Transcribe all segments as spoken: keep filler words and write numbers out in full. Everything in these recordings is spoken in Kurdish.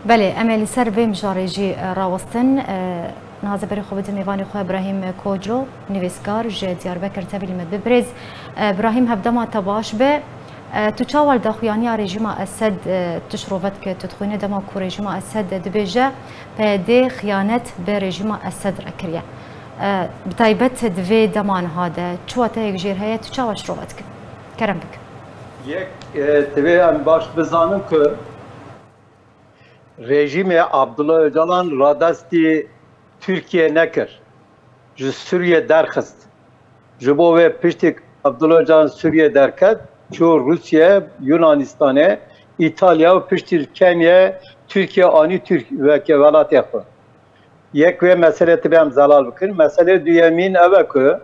Belê, em ê li ser vê mijarê jî, e, rawestin. E, niha ez ê berê xwe bidim mêvanê xwe Îbrahîm Koclo, nivîskar ji Diyarbekir, tevî li me dibe. Birêz, e, Îbrahîm, hevdema te baş be. E, tu çawa li daxuyaniya rejîma Esed, e, tu şirove dike, tu dixwîne dema ku rejîma Esed dibêje P Y D xiyanet bi rejîma Esed re kiriye? E, bi taybet di vê dema niha de çi wateyek jêr heye, tu çawa şirove dike? Kerem bike. Yek, e, divê em baş bizanin ku rejîmê Abdullah Ocalan radestî Tirkiye nekir. Ji Sûriye derxist. Ji bo wê piştî Abdullah Ocalan Sûriye derket, çû Rûsye, Yunanistanê, Îtalya û piştî li Kenya, Tirkiye anî Tirk-, weke welatê xwe. Yek wê meselê tibê em zelal bikin. Meselê duyemîn ev e ku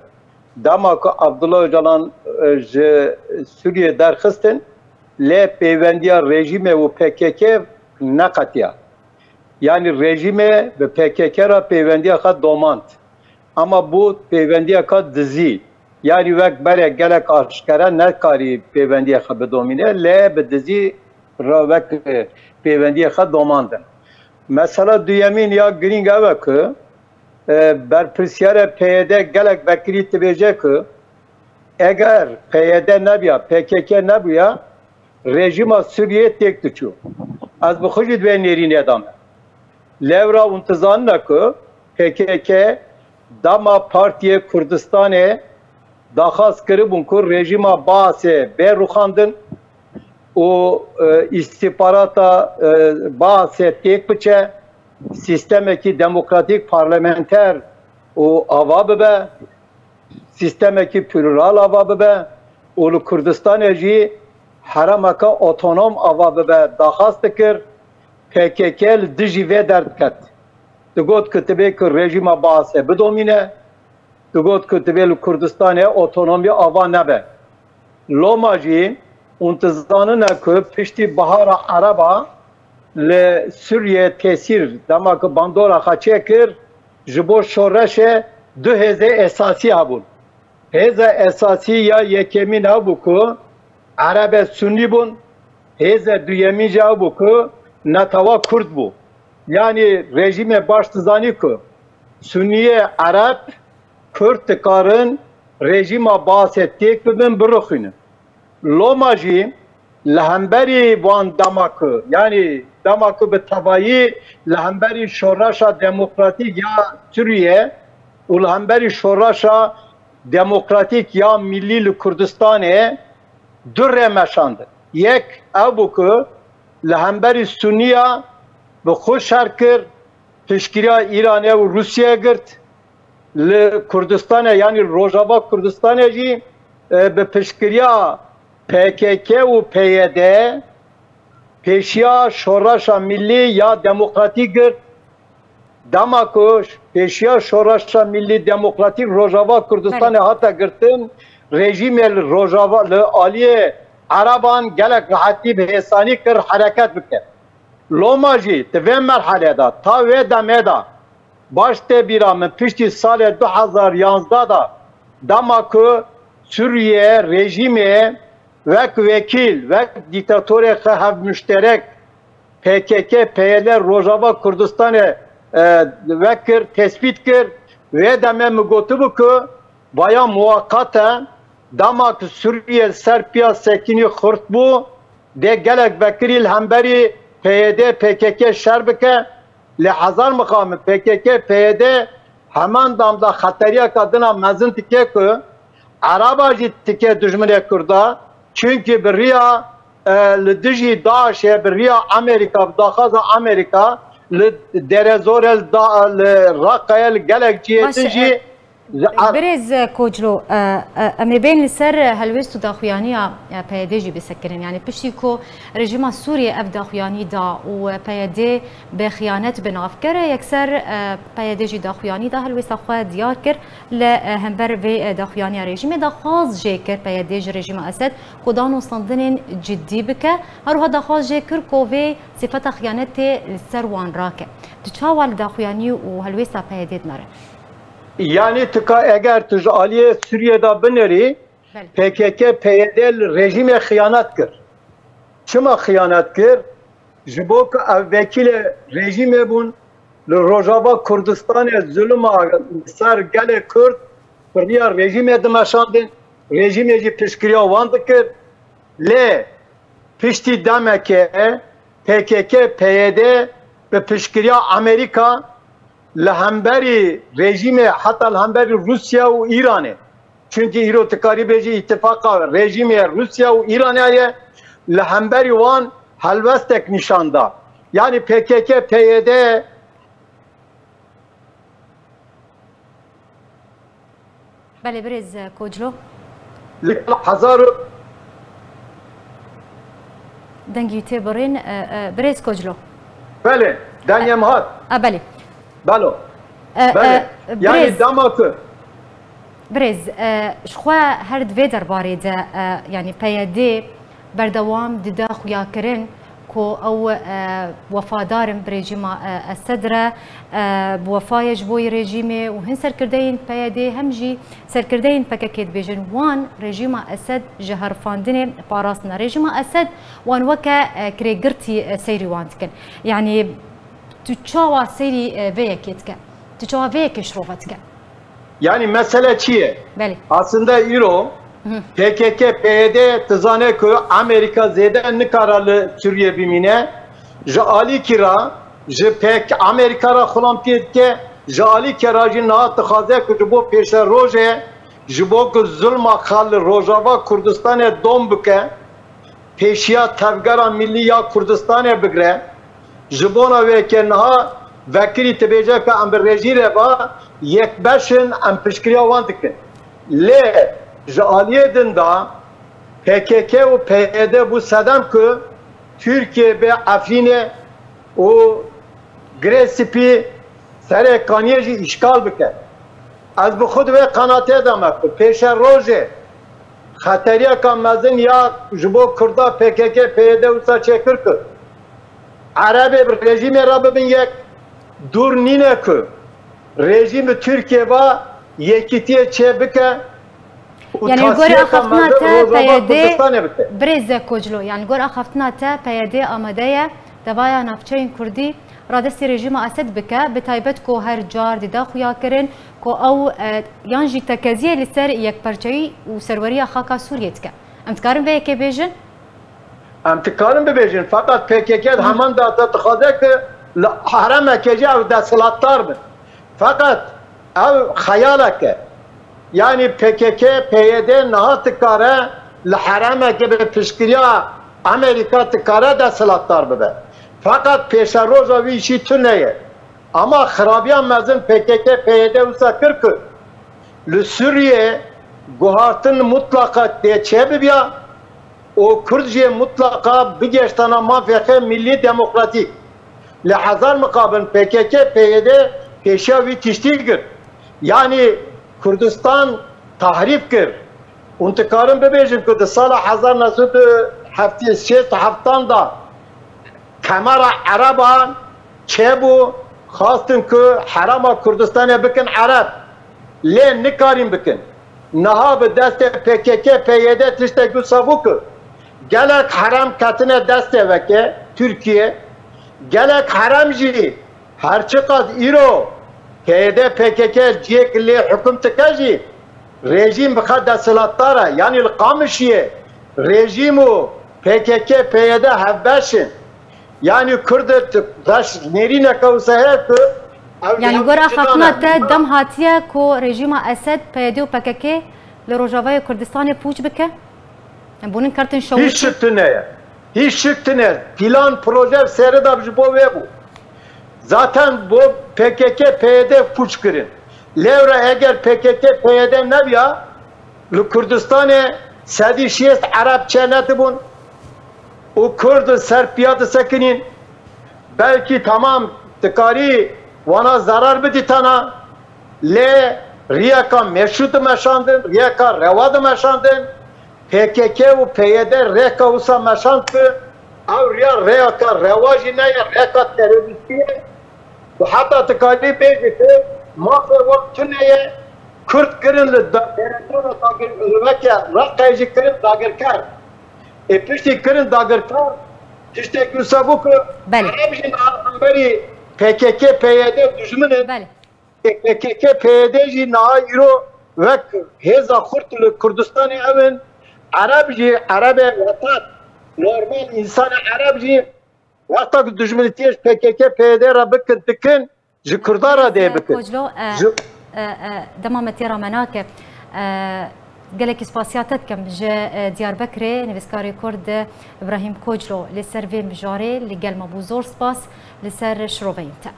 dema ku Abdullah Ocalan, e, ji Sûriye derxistin, lê pêwendiya rejîmê û P K K neqetiya. Yanî rejîmê bi P K K re pêwendiya xwe domand. Ama bû pêwendiyeka dizî. Yanî wek berê gelek aşkere nekarî pêwendiyê xwe bidomîne, lê bi dizî re wek pêwendiyê xwe domandin. Mesela duyemîn ya girîng ew e ku, e, berpirsiyarê P Y D Gelek Bekirî dibêje ku eger P Y D nebûya, P K K nebûya, rejîma Sûriyeyê têk diçû. Ez bi xwe jî di vê nêrînê de me. Lewra hûn dizanine ku P K K dema Partiyê Kurdistanê daxwaz kiribûn ku rejîma Baasê bê rûxandin û, e, îstîxbarata, e, Baasê têk biçe, sîstemekî demokratîk parlamenter û ava bibe, sîstemekî plural ava bibe û li Kurdistanê jî herêmeke otonom ava bibe daxwaz dikir, P K K li dijî vê derdiket. Digot ku divê ku rejîma Baasê bidomîne, digot ku divê li Kurdistanê otonomî ava nebe. Loma jî hûn dizanine ku piştî Bihara Ereba li Sûriyê tesîr, dema ku bandora xwe çêkir, ji bo şoreşê du hêzê esasî hebûn. Hêza esasî ya yekemîn ew bû ku Erebê Sunî bûn, hêza duyemîn jî ew bû ku netewa Kurd bû. Yanî rejîmê baş dizanî ku Suniyê Ereb, Kurd dikarin rejîma Baasê têk bibin, birixînin. Loma jî li hemberî van dema ku, yanî dema ku bi tevayî li hemberî şoreşa demokratîk ya Sûriye û li hemberî şoreşa demokratîk ya millî li Kurdistanê du rê meşandin. Yek ew bû ku li hemberî Suniya bi xwe şer kir, piştgiriya Îranê û Rûsiyê girt. Li Kurdistanê, yanî Rojava Kurdistanê jî, e, bi piştgiriya P K K û P Y D pêşiya şoreşa millî ya demokratîk girt. Dema ku pêşiya şoreşa millî demokratîk Rojava Kurdistanê hate girtin, rejîmê li Rojava, li aliyê Ereban gelek rehetî bi hêsanî kir hereket bike. Loma jî di vê merhelê de, ta wê demê de, baş tê bîra min, piştî salê du hezar yanzdeh de, dema ku Sûriye rejîmê wek wekîl, wek dîktatorê xwe hevmuşterek P K K, P Y D Rojava Kurdistanê, e, vekir, tespît kir, wê demê min gotibû ku vaya muwaqat e, dema ku Sûriye li ser piya sekinî xurt bû, dê gelek vekirî li hemberî P Y D, P K K şer bike, lê hezar mixabin P K K, P Y D heman damda xeteriyeka dina mezin dike ku Ereba jî dike dijminê Kurda, çunkî bi riya, e, li dijî DAIŞê, bi riya Amerîka, bi daxwaza Amerîka, li Dêrezorê, li da-, li Reqayê, li gelek cihê Baş, din jî, e, li Er- Birêz Koclo, e, e, em ê bên li ser helwêst û daxuyaniya, e, P Y D jî bisekirin. Yani piştî ku rejîma Sûriyê ev daxuyanî da û P Y D bi xiyanet bi nav kir, yekser, e, P Y D jî daxuyanî da, helwêsta xwe diyar kir. Li, e, hember vê, e, daxuyaniya rejîmê daxwaz jê kir P Y D ji rejîma Esed ku danûstandinên cidî bike. Her wiha daxwaz jê kir ku vê sifeta xiyanetê li ser wan rake. Tu çawa li daxuyanî û helwêsta P Y D dinere? Yanî tu ka, eger tu ji aliyê Sûriyê de binerî, Belê. P K K, P Y D li rejîmê xiyanet kir. Çima xiyanet kir? Ji bo ku ev vekîlê rejîmê bûn, li Rojava Kurdistanê zulma li ser gelê Kurd bi riya rejîmê dimeşandin, rejîmê jî piştgiriya wan dikir. Lê piştî demekê P K K, P Y D bi piştgiriya Amerîka li hemberî rejîmê, heta li hemberî Rûsya û Îranê, çunkî îro tu karî bêjî îtifaqa rejîmê Rûsya û Îranê ye, li hemberî wan helwestek nîşan da. Yanî P K K, P Y D Belê birêz Koclo. Li hezar û Dengî tê birîn, e, e, birêz Koclo. Belê, dengê min hat. E, belê. Belo. E, Belê. e, Yanî birêz, dema ku birêz, e, ji xwe her di vê derbarê de, e, yanî P Y D berdewam dide xuyakirin ku ew, e, wefadar in bi rejîma, e, Esed re, e, bi wefa ye ji bo yê rejîmê û hin serkirdeyên P Y D hem jî serkirdeyên P K K dibêjin wan rejîma Esed ji herifandinê parastine. Rejîma Esed wan weke, e, kirêgirtî, e, seyrî wan dikin. Yanî tu çawa seyrî, e, vê yekê dike? Tu çawa vê yekê şirove dike? Yanî mesele çi ye? Belê. Aslında îro Hı. P K K, P Y D tu zane ku Amerîka zêde nikara li Sûriyê bimîne. Ji alîkî re ji P K Amerîka re xulamtiyê dike, ji alîkê re jî niha dixwaze ku ji bo pêşerojê, ji bo ku zulma xwe li Rojava Kurdistanê dom bike, pêşiya tevgera milî ya Kurdistanê bigire. Ji bona wê ke niha vekirî dibêje ke em bi rejî re ba yekbeş in, em piştgiriya wan dikin. Lê ji aliyê din de P K K û P Y D bû sedem ku Tirkiye bê Efrînê û Girê Spî Serê Kaniyê jî îşgal bike. Ez bi xwe di wê qenatê de me ku pêşerojê xeteriyeka mezin ya ji bo Kurda P K K, P Y D wisa çêkir ku Erebê bi rejîmê re bibin yek, dûr nîne ku rejîm bi Tirkiye ve yekîtiyê çê bike û Yanî li gor axaftina te P Y D, Kurdistanê bike. Birêz Koclo, yanî li gor axaftina te P Y D amade ye devaya navçeyên Kurdî radestî rejîma Esed bike, bi taybet ku her car dide xuyakirin ku ew, e, yan jî tekeziyê li ser yekperçeyî û serweriya xaka Sûriyê dike. Em dikarin vê yekê bêjin? Em dikarin bibêjin, feqet P K K di heman de dixwaze ku li herêmekê jî ew desthilatdar bin. Feqet ew xeyalek e. Yanî P K K, P Y D niha dikare li herêmekê bi piştgiriya Amerîka dikare desthilatdar bibe. Feqet pêşeroja wî jî tune ye. Ama xirabiya mezin P K K, P Y D wisa kir ku li Sûriyê guhartin mutlaqa tê çêbibiya û Kurd jê mutlaqa bigêştana mafê xwe milî demokratîk. Li hezar miqabil P K K, P Y D pêşiya wî tiştî girt. Yanî Kurdistan tahrîf kir. Hûn dikarin bibêjin ku di sala hezar neh sed û heftê, şêst û heftan de Kemera Ereban çêbû, xwestin ku herêma Kurdistanê bikin Ereb. Lê nikarîn bikin. Niha bi destê P K K, P Y D tiştek wisa bû ku gelek herêm ketine destê weke Tirkiye. Gelek herêm jî her çiqas îro P Y D, P K K cihêk lê hukm dike jî rejîm bi xwe desthilatdar e. Yanî li Qamişiyê rejîm û P K K, P Y D hevbeş in. Yanî Kurd reş nêrîneke wisa heye ku ew Yanî li gora hev xatina te dem hatiye ku rejîma Esed, P Y D û P K K li Rojavayê Kurdistanê pûç bike? Em bûnin kertin şewitî? Hiç şik tune ye. Hiç şik tune. Plan, proje serê de ji bo wê bû. Zaten bo P K K, P Y D pûç kirin. Lewra eger P K K, P Y D nebiya, li Kurdistanê sedî şêst Ereb çê nedibûn û Kurd li ser piya disekinîn. Belkî temam dikarî wana zarar bidîtana, lê riyeka meşrû dimeşandin, riyeka rewa dimeşandin. P K K û P Y D rêka wisa meşand ku ew riya rêka rewa jî neye, rêka terorîstî ye. Tu heta dikarî bêjî ku mafê wan tune ye, Kurd kirin li da-, deretana dagir-, li weke Reqayê jî kirin dagirker. Ê piştî kirin dagirker, Tiştek wisa bû ku Belê. Ereb jî niha hemberî P K K, P Y D dijmin in. Belê. P K K, P Y D jî niha îro wek hêza xurt li Kurdistanê ew in. Ereb jî, Erebê wetat, normal însanê Ereb jî wexta ku dijminîtiyê ji P K K, P Y D re bikin, dikin, ji Kurdan re dê bikin. Koclo, e, Ji- e, e, dema me têra me nake. E, gelekî spasiya te dikim ji, e, Diyarbekirê, nivîskarê Kurd Ibrahîm Koclo, li ser vê mijarê li gel me bû, zor spas li ser şiroveyên te.